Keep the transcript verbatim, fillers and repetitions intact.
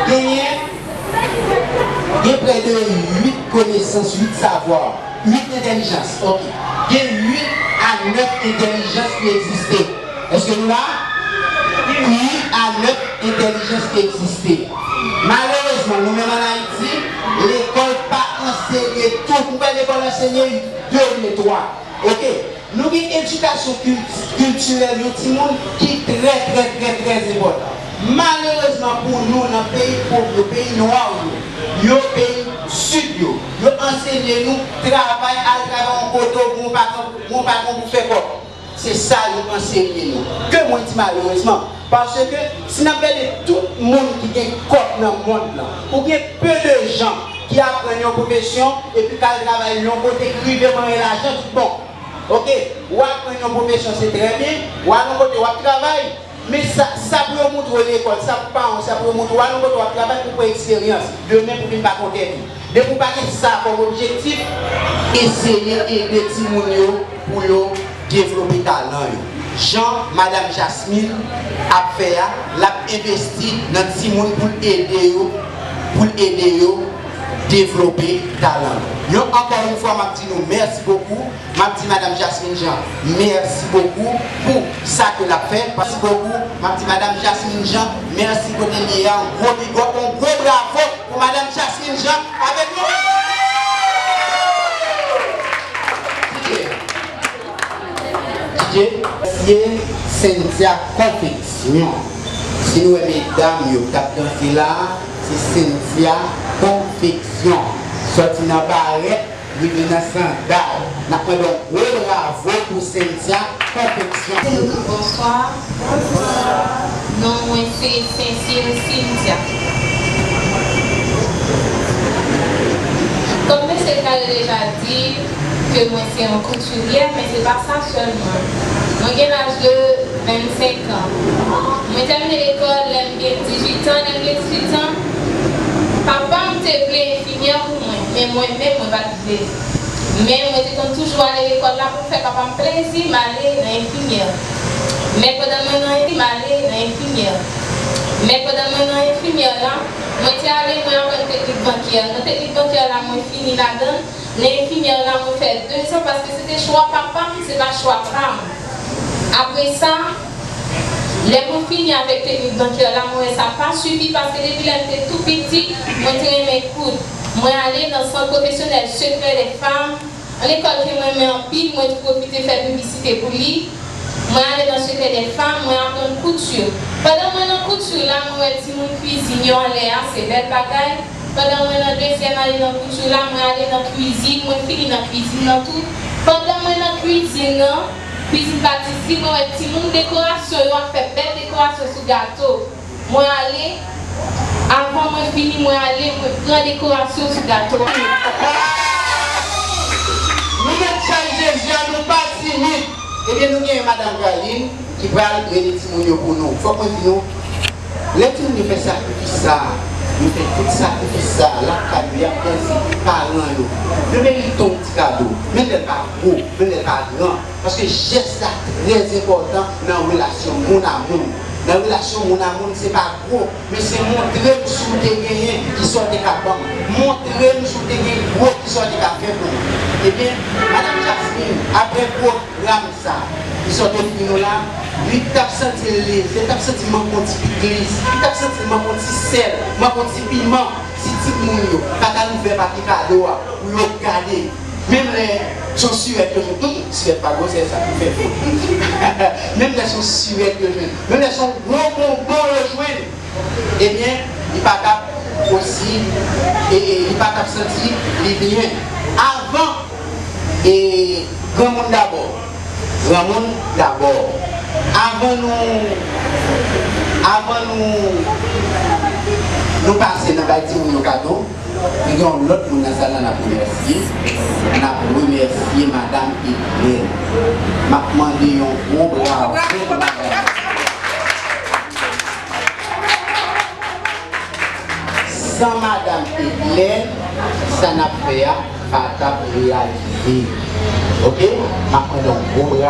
Genyen, gen prè de uit konesans, uit savwa, uit entèlijans, ok. Gen uit a nèf entèlijans ki egziste. Èske nou la? Uit a nèf entèlijans ki egziste. Malerezman, nou menm ann Ayiti, lekòl pa ansenye tout. Ou wè lekòl ansenye de oubyen twa. Ok, nou gen edikasyon kil-, kiltirèl yon timoun ki trè, trè, trè, trè enpòtan. Malerezman pou nou, nan peyi pòv yo, peyi nwa yo, yo peyi sid yo, yo ansenye nou travay, al travay yon kote ou gen yon patwon, yon patwon pou fè kòb. Se sa yo ansenye nou. Ke mwen di malerezman, paske si n ap gade tout moun ki gen kòb nan mond lan, ou gen pe de jan ki aprann yon pwofesyon epi k al travay yon kote ki rive manyen lajan tout bon. Ok, w aprann yon pwofesyon, se trè byen, w al yon kote, w ap travay, men sa, sa pou yo moutre w lekòl, sa pou paran w, sa pou yo moutre w, w al yon kote, w ap travay pou pran eksperyans, demen pou vin pa kontèt ou. Depi w pa gen sa kòm objektif, eseye ede timoun yo pou yo devlope talan yo. Jan Madanm Jasmine ap fè a, l ap envesti nan timoun pou l ede yo, pou l ede yo devlope talan yo. Yon, ankò yon fwa, m ap di nou mèsi bokou. M ap di Madanm Jasmine Jean, mèsi bokou pou sa ke l ap fè. Mèsi bokou. M ap di Madanm Jasmine Jean, mèsi kote l ye a. Yon gwo big up, yon gwo bravo pou Madanm Jasmine Jean avèk nou. D J. D J. Se Cynthia Confection. Si nou wè medam yo k ap danse la, se Cynthia Confection. Sòti nan barèt, rive nan sandal. N ap mande yon gwo bravo pou Cynthia Confection. Bonswa. Bonswa. Non mwen se Cecile Cynthia. Kòm mesye Kal deja di ke mwen se yon koutiryè, men se pa sa sèlman. Mwen gen laj de vennsenk an. Mwen tèmine lekòl lè m gen dizuit an. Lè m gen dizuit an, papa m te vle enfimyè pou mwen, men mwen menm, mwen pa t vle. Men mwen te konn toujou ale lekòl la pou m fè papa m plezi, m ale nan enfimyè. Men pandan mwen nan, m ale nan enfimyè. Men pandan mwen nan enfimyè la, mwen te ale, mwen aprann teknik bankyè. Nan teknik bankyè la, mwen fini ladan l. Nan enfimyè la, mwen fè dezan paske se te chwa papa m, se pa chwa pa m. Apre sa, lè mwen fini avèk teknik bankyè la, mwen wè sa pa sifi paske depi lè m te tou piti, mwen te renmen koud. Mwen ale nan Sant Pwofesyonèl Sekrè dè Fanm, yon lekòl ke mwen renmen anpil, mwen tou pwofite fè piblisite pou li. Mwen ale nan Sekrè dè Fanm, mwen aprann kouti. Pandan mwen nan kouti la, mwen wè timoun kwizin yo anlè a, se bèl bagay. Pandan mwen nan dezyèm ane nan kouti la, mwen ale nan kwizin, mwen fini nan kwizin nan tou. Pandan mwen nan kwizin nan, kwizin patisi, mwen wè timoun dekorasyon yo ap fè bèl dekorasyon sou gato. Mwen ale, avan mwen fini, mwen ale, mwen pran dekorasyon sou gato a. Nou met chay Jezi a, nou pa timid. Ebyen, nou gen Madanm Praline ki pral rele timoun yo pou nou. Fòk mwen di nou, lè timoun yo fè sakrifis sa a, yo fè tout sakrifis sa a, lakay yo, y ap danse, paran yo, yo merite yon ti kado. Menm lè l pa gwo, menm lè l pa gran. Paske jès la trè enpòtan nan relasyon moun a moun. Nan relasyon moun a moun, se pa gwo, men se montre m si w te genyen, kisa w te ka ban m. Montre m si w te gen gwo, kisa w te ka fè pou mwen. Ebyen, Madanm Jasmine, apre pwogram sa, kisa w te fini la, li t ap santi l leze, li t ap santi l manke yon ti pikliz, li t ap santi l manke yon ti sèl, manke yon ti piman. Si timoun yo pa t al ouvè papye kado a pou yo gade, menm lè se yon sirèt yo jwenn, hmm, sirèt pa gwosè sa pou fè fon. Menm lè se yon sirèt yo jwenn, menm lè se yon gwo bonbon yo jwenn, ebyen, li pa t ap osi, e, e, li pa t ap santi li byen. Avan, e, granmoun dabò. Granmoun dabò. Avan nou, avan nou, nou pase nan bay timoun yo kado, nou gen yon lòt moun nan sal la n ap remèsye. N ap remèsye Madanm Edlène. M ap mande yon gwo bravo pou Madanm. San Madanm Edlène, sa n ap fè a pa t ap reyalize. Oke? M ap mande yon gwo bravo.